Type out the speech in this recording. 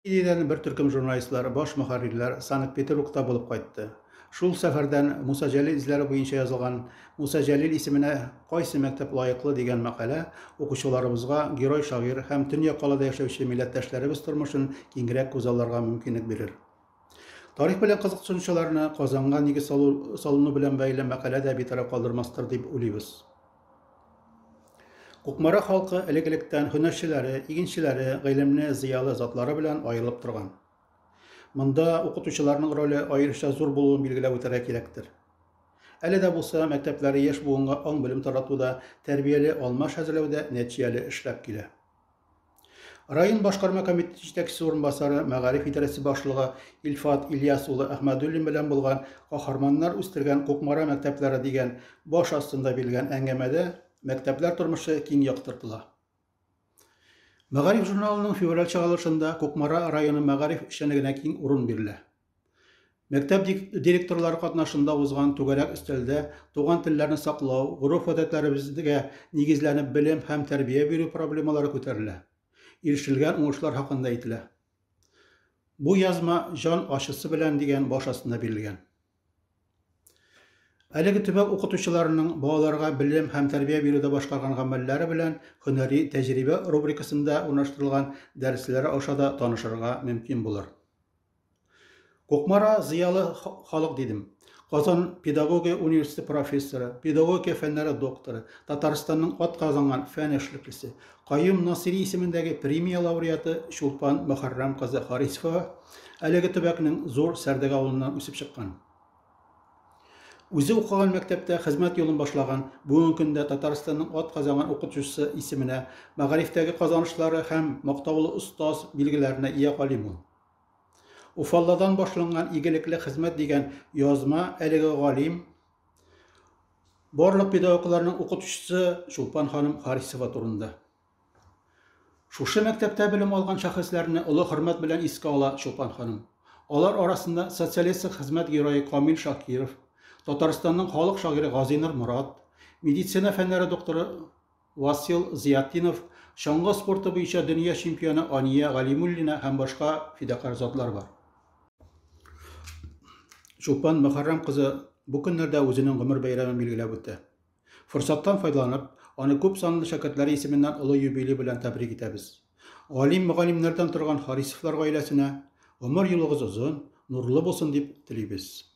Россиядән бер төркем журналистлар, баш мөхәррирләр Санкт-Петербургта булып кайтты. Шул сәфәрдән Муса Җәлил эзләре буенча язылган Муса Җәлил исеменә кайсы мәктәп лаеклы дигән мәкалә укучыларыбызга герой-шагыйрь һәм төньяк калада яшәүче милләттәшләребез тормышын киңрәк күзалларга мөмкинлек бирер. Тарих белән кызыксынучыларны Казанга нигез салу, салыну белән бәйле мәкалә дә битараф калдырмастыр дип уйлыйбыз. Кукмара халкы элек-электән һөнәрчеләре, игенчеләре, гыйлемле, зыялы затлары белән аерылып торган. Монда укытучыларның роле аеруча зур булуын билгеләп үтәргә кирәктер. Әле дә булса мәктәпләре яшь буынга аң-белем таратуда, тәрбияле алмаш әзерләүдә нәтиҗәле эшләп килә. Район башкарма комитеты җитәкчесе урынбасары, мәгариф идарәсе башлыгы Илфат Ильяс улы Әхмәдуллин белән булган Каһарманнар үстергән Кукмара мәктәпләре дигән баш астында бирелгән әңгәмәдә мәктәпләр тормышы киң яктыртыла. Мәгариф журналының февраль чыгарылышында Кукмара районы мәгариф эшчәнлегенә киң урын бирелә. Мәктәп директорлары катнашында узган түгәрәк өстәлдә туган телләрне саклау, гореф-гадәтләребезгә нигезләнеп белем һәм тәрбия бирү проблемалары күтәрелә, ирешелгән уңышлар хакында әйтелә. Бу язма Җан ачысы белән дигән баш астында бирелгән. Әлеге төбәк укытучыларының балаларга белем һәм тәрбия бирүдә башкарган гамәлләре белән Һөнәри тәҗрибә рубрикасында урнаштырылган дәресләр аша да танышырга мөмкин булыр. Кукмара зыялы халык дидем. Казан педагогия университеты профессоры, педагогика фәннәре докторы, Татарстанның атказанган фән эшлеклесе, Каюм Насыйри исемендәге премия лауреаты Чулпан Мөхәррәм кызы Харисова әлеге төбәкнең Зур Сәрдек авылыннан үсеп чыккан. Үзе укыган мәктәптә хезмәт юлын башлаган, бүгенге көндә Татарстанның атказанган укытучысы исеменә, мәгарифтәге казанышлары һәм мактаулы остаз билгеләренә ия галим ул. Уфалладан башланган игелекле хезмәт дигән язма әлеге галим, барлык педагогларның укытучысы Чулпан ханым Харисова турында. Шушы мәктәптә белем алган шәхесләрне олы хөрмәт белән искә ала Чулпан ханым. Алар арасында Социалистик хезмәт герое Камил Шакиров, Татарстанның халык шагыйре Газинур Морат, медицина фәннәре докторы Васил Зыятдинов, чаңгы спорты буенча дөнья чемпионы Ания Галимуллина һәм башка фидакарь затлар бар. Чулпан Мөхәррәм кызы бу көннәрдә үзенең гомер бәйрәмен билгеләп үтә. Форсаттан файдаланып, аны күп санлы шәкертләре исеменнән олы юбилей белән тәбрик итәбез. Галим-мөгаллимнәрдән торган Харисовлар гаиләсенә гомер юлыгыз озын, нурлы булсын дип телибез.